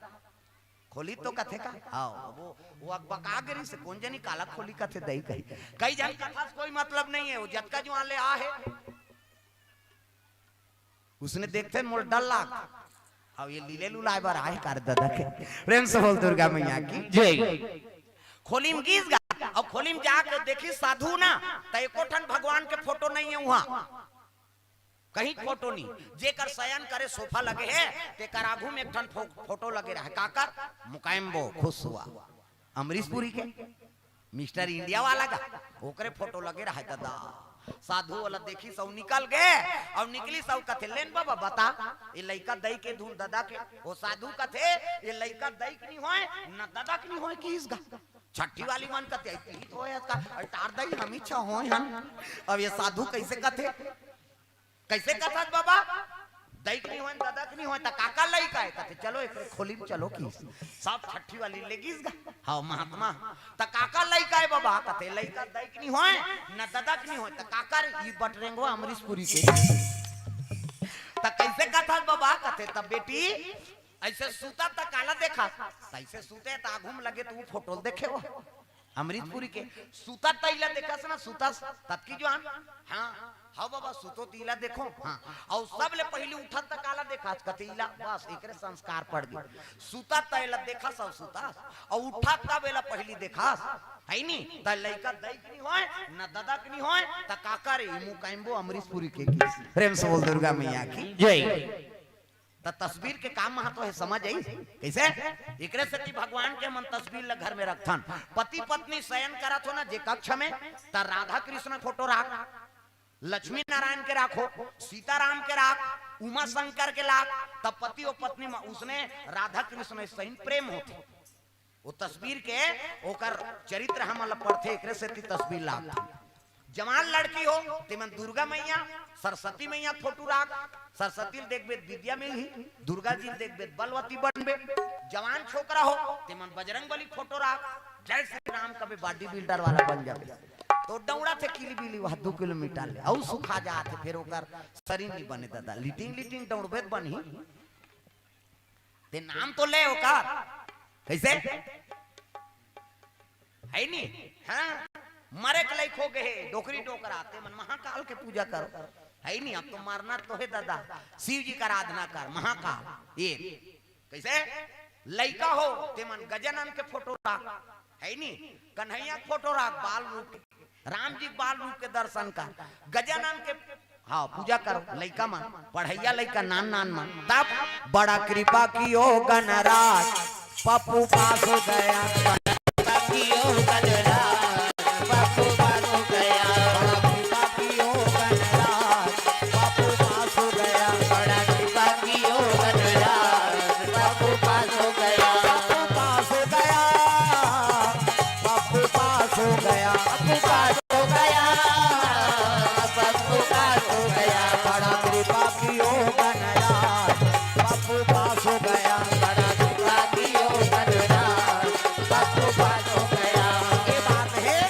खोली तो कथे का? हाव, वो, वो अकबका गे रिहिसे कोन जनी काला खोली कथे दई कही। कई झन कथस कोई मतलब नहीं है, वो जतका जुआन ले आ है। उसने देखते मोला डर लाग। अब ये लीले लुलाए बर आए कर ददा के। प्रेम से बोल दुर्गा मैया की जय। खोली म गिस गा, अब खोली म जाके देखिस साधु ना, त एको ठन भगवान के फोटो नहीं है उहाँ। कहीं फोटो नहीं, जेकर शयन करे सोफा लगे हे, तेकर आगू में एक ठन फो-, फोटो लगे रहे। काकर? मुकायम्बो खुसवा, अमरीशपुरी के, मिस्टर इंडिया वाला का, ओकरे फोटो लगे रहे ददा। साधु वाला देखिस अउ निकल गे, अउ निकलिस अउ कथे, "लेन बबा बता, ये लइका दई के धुन ददा के?" ओ साधु कथे, "ये लइका दई के नहीं होय, न ददा के नहीं होय किस गा।" छट्ठी वाली मन कथे, "अइती ही तो होय का, अरे तार दई हम ही छा होय हन।" अब ये साधु कइसे कथे? कइसे कथस बबा? दई के नहीं होय, ददा के नहीं होय, त काकर लइका हे? कथे, "चलो, एकरे खोली म चलो" किस। सब छट्ठी वाली ले गिस गा। हाव, महात्मा, "त काकर लइका हे बबा?" कथे, "लइका दई के नहीं होय, न ददा के नहीं होय, त काकर?" ई बटरेंगो अमरीशपुरी के। "त कइसे कथस बबा?" कथे, "त बेटी, अइसे सुतस त काला देखस?" "त अइसे सुते त आगू म लगे त वो फोटो ल देखे हो।" अमरीशपुरी के, "सुतस त इला देखस ना, सुतस ततकी जुआन?" "हाँ।" "हाव बबा, सुतों त इला देखों।" "हाँ।" "अउ सबले पहिली उठस त काला देखस?" कथे, "इला।" बस एकरे संस्कार पड़ गे। सुतस त एला देखस अउ सुतस, अउ उठस तब एला पहिली देखस, है नी? त लइका दई के नहीं होय, न ददा के नहीं होय, त काकर? ई मुकाइम्बो अमरीशपुरी के किस। प्रेम से बोल दुर्गा मैया की जय। त तस्वीर के का महत्व हे, समझ आइस? कइसे? एकरे सेती भगवान के हमन तस्वीर ल घर में रखथन। पति पत्नी शयन करत हो ना जे कक्ष में, त राधा कृष्ण फोटो राख, लक्ष्मी नारायण के राखो, सीताराम के राख, उमा शंकर के राख, त पति अउ पत्नी म उसने राधा कृष्ण सही प्रेम होथे। वो तस्वीर के, ओकर चरित्र हमन ल पढ़थे, एकरे सेती तस्वीर लागथे। जवान लड़की हो, तेमन दुर्गा मैया, सरस्वती मैया फोटो राख, सरस्वती ल देखबे त विद्या मिलही, दुर्गा जी ल देखबे त बलवती बनबे। जवान छोकरा हो, तेमन बजरंग बली फोटो राख, जय श्री राम कबे body builder वाला बन जाबे। त डौड़थे किली बिली वह दू किलोमीटर ले, अउ सुखा जाथे, फेर ओकर शरीर नहीं बने ददा, लिटिंग लिटिंग डौड़बे त बनही। ते नाम तो ले ओकर, कइसे? है नी? हाँ, मरे के लायक हो गे हे, डोकरी डोकरा, तेमन महाकाल के पूजा करो। है नी? अब तो मरना तो हे ददा, शिव जी का आराधना कर, महाकाल। ये कइसे? लइका हो, तेमन गजानन के फोटो राख, है नी? कन्हैया के फोटो राख, बाल रूप के, राम जी के बाल रूप के दर्शन कर, गजानन के, हाँ, पूजा करो। लइका मन, पढ़इया लइका, नान नान मन, तब बड़ा कृपा कियो गणराज, पप्पू पास हो गया। कियो गणराज, पप्पू पास हो गया। बड़ा कृपा कियो गणराज, पप्पू पास हो गया। बड़ा कृपा कियो गणराज, पप्पू पास हो गया। पप्पू पास हो गया, पप्पू पास हो गया, पप्पू पास हो गया, पप्पू पास हो गया। बड़ा कृपा कियो गणराज, पप्पू पास हो गया। बड़ा कृपा कियो गणराज, पप्पू पास हो गया। ये बात है।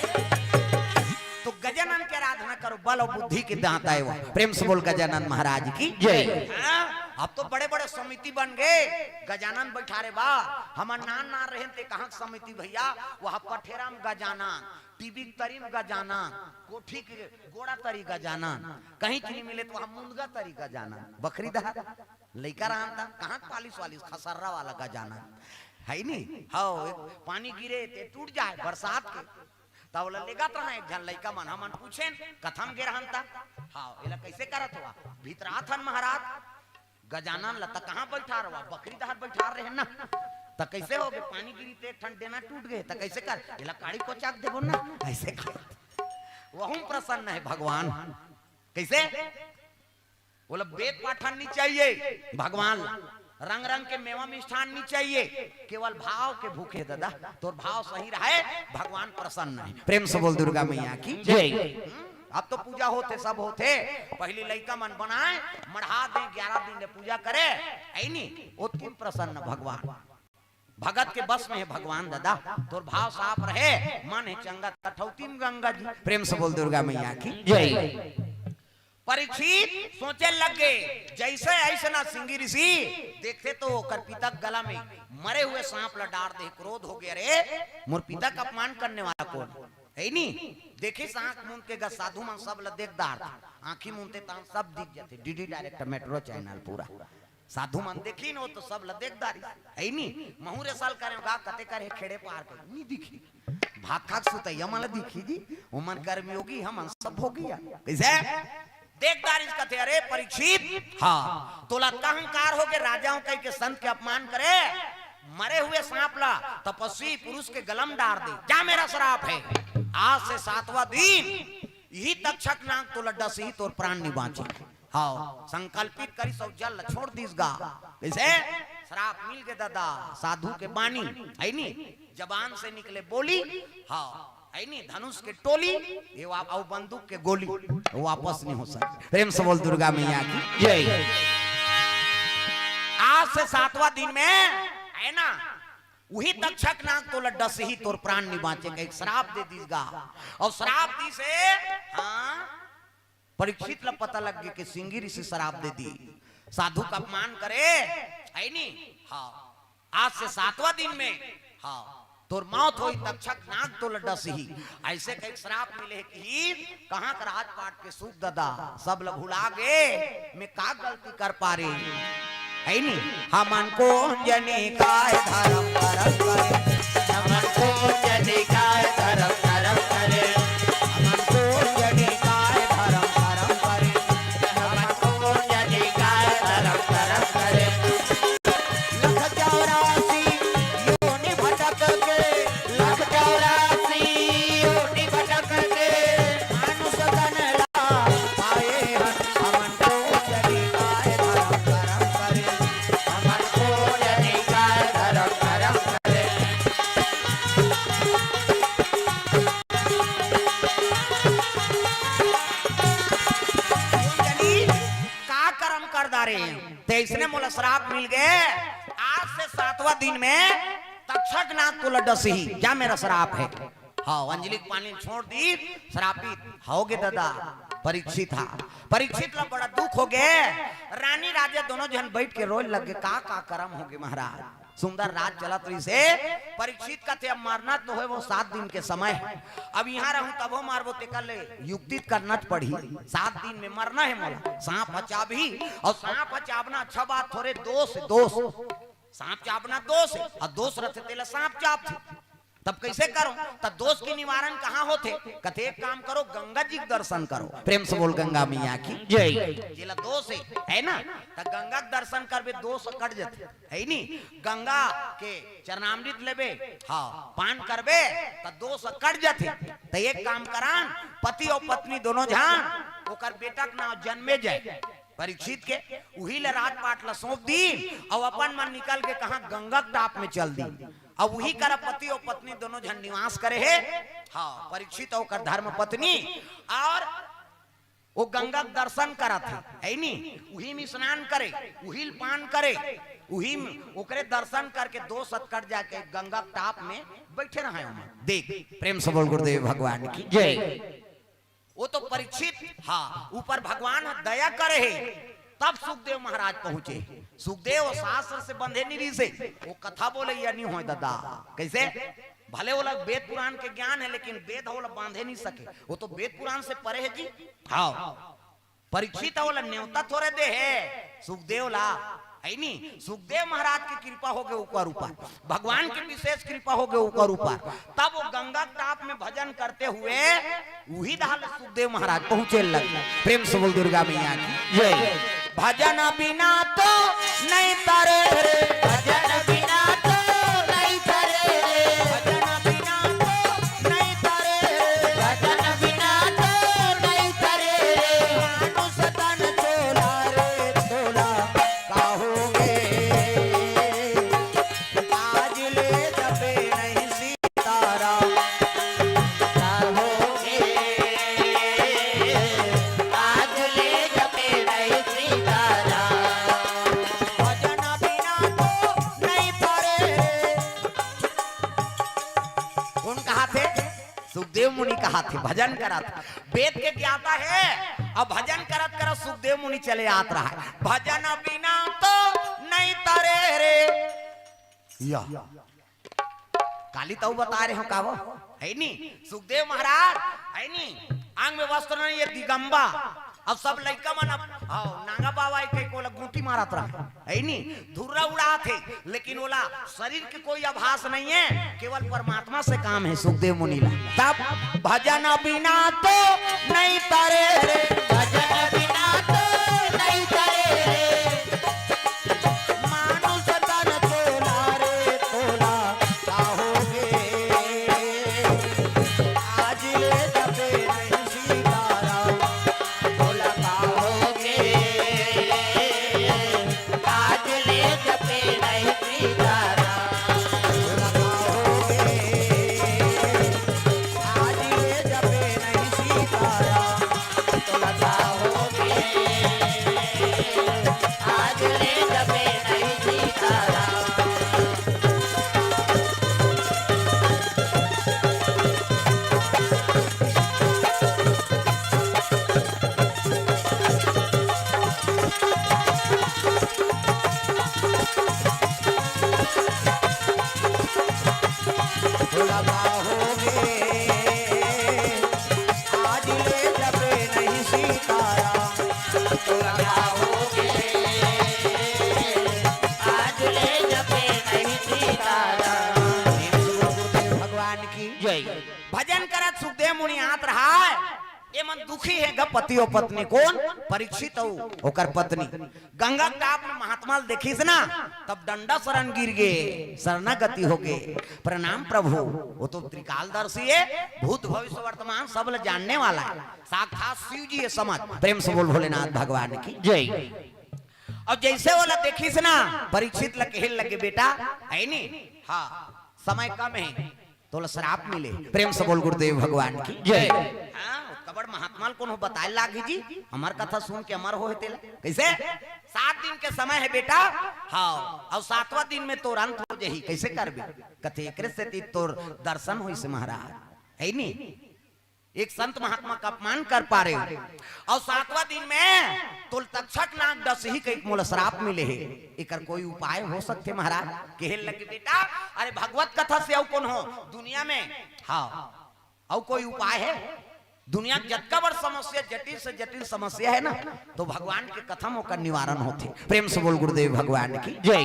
तो गजानन के आराधना करो, बल अउ बुद्धि के दाता हे वो। प्रेम से बोल गजानन महाराज की जय। हाँ, अब तो बड़े बड़े समिति बन गे, गजानन बइठारे बा। हमर नान नान रहेन ते कहाँ के समिति भइया, वहाँ पठेरा म गजानन, टीवी के तरी म गजानन, कोठी के गोड़ा तरी गजानन, कहीं च नहीं मिले त वहाँ मुंदगा तरी गजानन, बखरी दहा लइका रहन त कहाँ के पालिस वालिस, खसर्रा वाला गजानन, है नी? हव, एक पानी गिरे ते टूट जाए बरसात के, त ओला लेगत रहा एक झन लइका मन, हमन पूछेन, कथा म गे रहन त, "हव, एला कइसे करत हवा?" "भीतराथन महाराज, गजानन ल त कहाँ बइठार हवा? बखरी दहा बइठार रहेन ना, त कइसे हो गे? पानी गिरी ते एक ठन डेना टूट गे, त कइसे कर? एला काड़ी कोचाक देबो ना, अइसे कर।" वहू म प्रसन्न हे भगवान। कइसे? बोला, वेद पाठन नहीं चाहिए भगवान ला, रंग रंग के मेवा मिष्ठान नहीं चाहिए, केवल भाव के भूखे दादा। तोर भाव सही रहे, भगवान प्रसन्न है। प्रेम से बोल दुर्गा मैया की जय। अब तो पूजा होथे, सब होथे। पहली लइका मन बनाए, मढ़ा दे, ग्यारह दिन ले पूजा करे, है नी? ओतकिन प्रसन्न भगवान। भगत के बस में है भगवान दादा। तोर भाव साफ रहे, मन है चंगा, तठौती में गंगा जी। प्रेम से बोल दुर्गा मैया की जय। परीक्षित सोचे लग गे, जैसे ऐसे ना सिंगी ऋषि देखथे तो ओकर पिता के गला में मरे हुए सांप ला डार दे। क्रोध हो गया, रे मोर पिता का अपमान करने वाला कौन है? नी देखे सांप मूंद के गा, साधु मन सब ला देख डार, आंखी मूंदते तान सब दिख जाते। डीडी डायरेक्टर मेट्रो चैनल पूरा। साधु मन देखिन, वो तो सब ला देख डारिस, है नी? महूँ रे साल करे गा, कते करे खेड़े पार के, नी दिखी। भात खा के सुतैया मन ला दिखी जी, वो मन कर्मयोगी, हमन सब भोगिया। कैसे? देख डारिस कथे, अरे परीक्षित, हाँ, तोला अतका अहंकार हो के राजा हूँ कह के संत के अपमान करे, मरे हुए सांप ला तपस्वी पुरुष के गला में डार दे, जा मेरा श्राप है, आज से सातवां दिन यही तक्षक नाग तोला डसही, तोर प्राण नहीं बांचे। हाँ, संकल्पित करिस अउ जल छोड़ दिस गा। कैसे? श्राप मिल गे दादा, साधु के बानी, है नी? जबान से निकले बोली, हाँ, है नी? धनुष के टोली, ये वा-, अउ बंदूक के गोली, वापस नहीं हो सकते। प्रेम से बोल दुर्गा मैया की जय। आज से सातवां दिन में, है ना, वही तक्षक नाग तोला डसही, तोर प्राण नहीं बांचे, कह के श्राप दे दिस गा। अउ श्राप दिस हे, हाँ, परीक्षित ला पता लग गे कि सिंगी ऋषि श्राप दे दी, साधु का अपमान करे, है नी? हाँ, आज से सातवां दिन में, हाँ, तोर मौत होही, तक्षक नाग तोला डसही। ऐसे कह के श्राप मिले हे कि कहाँ का राजपाट के सुख दादा, सब ला भुला गे, मैं का गलती कर पारे, है नी? हमन कोन जनी काय धरम करम करे, हमन कोन जनी काय धरम करम करे, हमन कोन जनी काय धरम करम करे, हमन कोन जनी काय धरम करम करे। लख चौरासी योनि भटक के, लख चौरासी योनि भटक के, मानुष तन ला पाए हन, हमन कोन जनी काय धरम करम करे, हमन कोन जनी काय धरम करम करे। कोन जनी का करम कर डारे, ते इसने मोला श्राप मिल गे। आज से सातवां दिन में तक्षक नाग तोला डसही, जा मेरा श्राप है। हाँ, अंजलि के पानी छोड़ दी, श्रापित हो गे दादा। परीक्षित हा, परीक्षित ला बड़ा दुख हो गे। रानी राजा दोनों झन बैठ के रोए लग गे, का का करम हो गे महाराज। सुंदर राज चलत रहिसे। परीक्षित कथे, अब मरना तो हे, वो सात दिन के समय हे। अब इहाँ रहूं तभो मरबो, तेकर ले युक्ति करना च पड़ही। सात दिन में मरना हे मोला। सांप ह चाबही, अउ सांप ह चाबना अच्छा बात थोरे, दोष हे, दोष। सांप चाबना दोष हे, अउ दोष रथे तेला सांप चाबथे। तब कैसे करो? तब दोष के निवारण कहाँ होथे? कथे, एक काम करो, गंगा जी के दर्शन करो। प्रेम से बोल, गंगा मैया की जय। जेला दोष हे, है ना, त गंगा के दर्शन करबे, दोष कट जथे, है नी? गंगा के चरणामृत लेबे, हाँ, पान करबे, त दोष कट जथे। त एक काम करान, पति अउ पत्नी दोनों झन, ओकर बेटा के नाम जन्मेजय, परीक्षित के, उही ले राजपाट ला सौंप दी, अउ अपन मन निकल के कहाँ, गंगा के टाप में चल दी। अब उही करा पति अउ पत्नी दोनों झन निवास करे हे। हाँ, परीक्षित अउ ओकर धर्म पत्नी, अउ वो गंगा के दर्शन करत हे, है नी? उही में स्नान करे, उही ल पान करे, उही में ओकरे दर्शन करके दोष कट जाके गंगा के टाप में बैठे रहे ओमन। देख, प्रेम से बोल गुरुदेव भगवान की जय। वो तो परीक्षित, हाँ, ऊपर भगवान ह दया करे हे, तब सुखदेव महाराज पहुंचे। सुखदेव शास्त्र से बंधे नहीं रहिसे, वो कथा बोलइया नहीं होय दादा। कैसे? भले ओला वेद पुराण के ज्ञान हे, लेकिन वेद ह ओला बांधे नहीं सके, वो तो वेद पुराण से परे हे जी। हाँ, परीक्षित ह ओला नेवता थोरे दे हे सुखदेव ला, है नी? सुखदेव महाराज की कृपा हो गे ओकर ऊपर, भगवान की विशेष कृपा हो गे ओकर ऊपर। तब वो गंगा के टाप में भजन करते हुए उही डहर ले सुखदेव महाराज पहुंचे लगे। प्रेम से बोल दुर्गा मैया की जय। भजन बिना तो नहीं तरे रे, भजन बिना तो नहीं तरे रे, भजन बिना तो नहीं तरे रे, भजन बिना तो नहीं तरे रे, मानुष तन चोला रे। आथे, भजन करत। वेद के ज्ञाता हे, अब भजन करत करत सुखदेव मुनि चले आत रहा है। भजन बिना तो नहीं तरे रे। या काली तऊ बता रहे हो का वो? है नी? सुखदेव महाराज, है नी? आंग में वस्त्र नहीं, ये दिगंबा। अब सब लइका मन अब, हाँ, नांगा बाबा एक, एक ओला गूंटी मारत रहा, है नी? धुर्रा उड़ात हे, लेकिन ओला शरीर के कोई आभास नहीं है, केवल परमात्मा से काम है सुखदेव मुनि ला। तब भजन बिना तो नहीं तरे रे, भजन बिना तो नहीं तरे रे। मानुष तन तोला रे तोला, का होगे? आज ले जपे नहीं सीताराम, तोला का होगे? आज ले जपे नहीं सीताराम, तोला का होगे? आज ले जपे नहीं सीताराम, तोला का होगे? आज ले जपे नहीं सीताराम। तोला का होगे? आज ले जपे नहीं सीताराम। तोला का होगे? आज ले जपे नहीं सीताराम। भगवान की जय। भजन करत सुखदेव मुनि आत रहा है। ये मन दुखी हे ग पति अउ पत्नी। कोन? परीक्षित अउ ओकर पत्नी। गंगा के टाप में महात्मा ल देखिस ना, तब डंडा शरण गिर गे, शरणागति हो गे। प्रणाम प्रभु, वो तो त्रिकालदर्शी हे, भूत भविष्य वर्तमान सब ल जानने वाला हे, साक्षात शिव जी हे समझ। प्रेम से बोल भोलेनाथ भगवान की जय। अब जैसे ओला देखिस ना, परीक्षित ल कहे लगे, बेटा, है नी? हाँ, समय कम हे, तोला श्राप मिले। प्रेम से बोल गुरुदेव भगवान की जय। हाँ, ओतका बड़ महात्मा ल कोनो बताए लागी जी, हमर कथा सुन के अमर होहे तेला। कैसे? सात दिन के समय हे बेटा, हाँ, अउ सातवां दिन में तोर अंत हो जही। कैसे करबे? कथे एकरे सेती तोर दर्शन होइस महाराज, है नी? एक संत महात्मा का अपमान कर पा रहे हो, अउ सातवां दिन में तोल तक्षक नाग डसही कहिके मोला श्राप मिले हे, एकर कोई उपाय हो सकथे महाराज? कहे लगे, बेटा, अरे भगवत कथा से अउ कोनो दुनिया में, हाँ, अउ कोई उपाय हे? दुनिया के जतका बड़ समस्या, जटिल से जटिल समस्या हे ना, तो भगवान के कथा म ओकर निवारण होथे। प्रेम से बोल गुरुदेव भगवान की जय।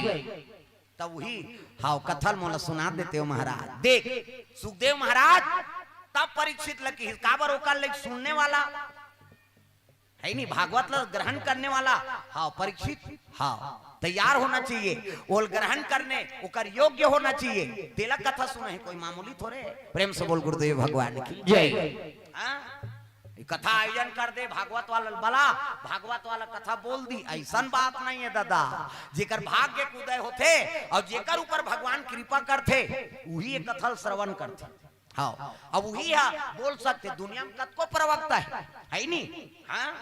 तब वही, हाँ, कथा ल मोला सुना देते हो महाराज। देख, सुखदेव महाराज तब परीक्षित ल किहिस, काबर ओकर ले सुनने वाला, है नी, भागवत ल ग्रहण करने वाला, हाँ, परीक्षित, हाँ, तैयार होना चाहिए, ओल ग्रहण करने, ओकर योग्य होना चाहिए। तेला कथा सुनही कोई मामूली थोरे। प्रेम से बोल गुरुदेव भगवान की जय। हाँ? ये कथा आयोजन कर दे, भागवत वाला ल बला, भागवत वाला कथा बोल दी, अइसन बात नहीं हे दादा। जेकर भाग्य के उदय होथे अउ जेकर ऊपर भगवान कृपा करथे, उही ये कथा ल श्रवण करथे। हाँ, अब उही हा बोल सकथे, दुनिया में कतको प्रवक्ता हे, है नी? हाँ,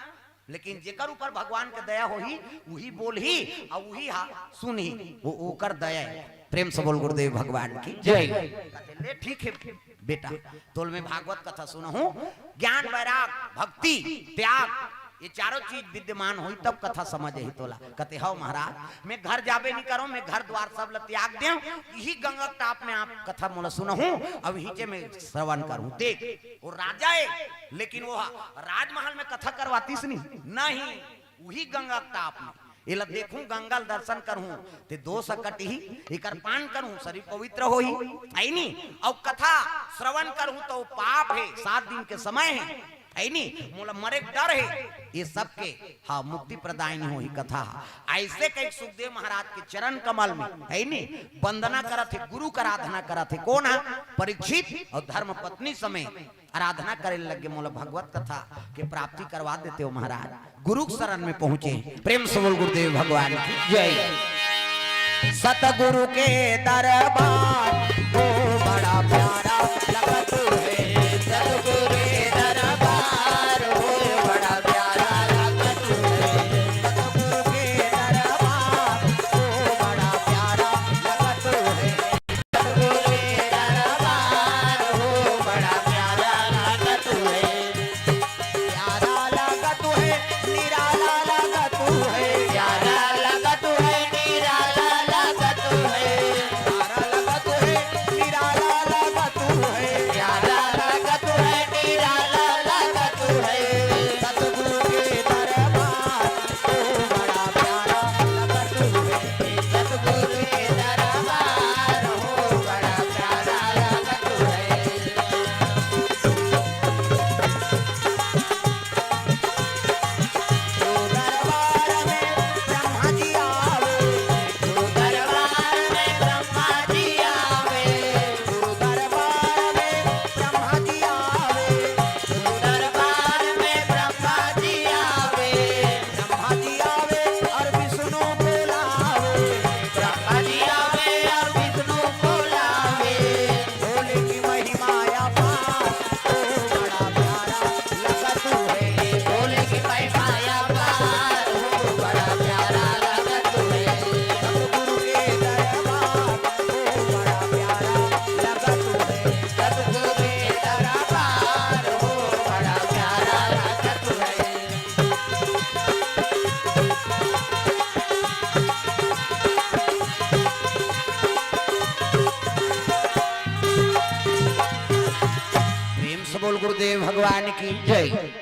लेकिन जेकर ऊपर भगवान के दया होही, उही बोलही, अउ उही हा सुनही, वो ओकर दया हे। प्रेम से बोल गुरुदेव भगवान की जय। कथे, ले ठीक हे बेटा, तोल में भागवत कथा सुनहूं, ज्ञान, वैराग, भक्ति, त्याग, ये चारों चीज विद्यमान होही तब कथा समझ आही तोला। कथे, हव महाराज, मैं घर जाबे नहीं करूं, मैं घर द्वार सब ल त्याग देव, इही गंगा के टाप में आप कथा मोला सुनहूं, अब इहींचे मैं श्रवण करूं। देख, वो राजा हे, लेकिन वो राजमहल में कथा करवातीस नहीं, नहीं, उही गंगा के टाप में। एला देखूं, गंगा ल दर्शन करहूं, ते दोष कटही, एकर पान करहूं, शरीर पवित्र होही, है नी? अउ कथा श्रवण करहूं, तो पाप हे, सात दिन के समय हे, है नी? मोला मरे के डर हे, ये सब के, हाँ, मुक्ति प्रदायिनी होही कथा। अइसे कहिके सुखदेव महाराज के चरण कमल में, है नी? वंदना करत हे, गुरु के आराधना करत हे। कोन हा? परीक्षित अउ धर्म पत्नी समेत। आराधना करे लगे, मोला भगवत कथा के प्राप्ति करवा देते हो महाराज। गुरु के शरण में पहुंचे, प्रेम से बोल गुरुदेव भगवान की जय। सतगुरु के दरबार हो बड़ा प्यारा लगत हे, सतगुरु के दरबार हो बड़ा प्यारा लगत हे, सतगुरु के दरबार हो बड़ा प्यारा लगत हे। सतगुरु के दरबार हो बड़ा प्यारा लागत भगवान की जय।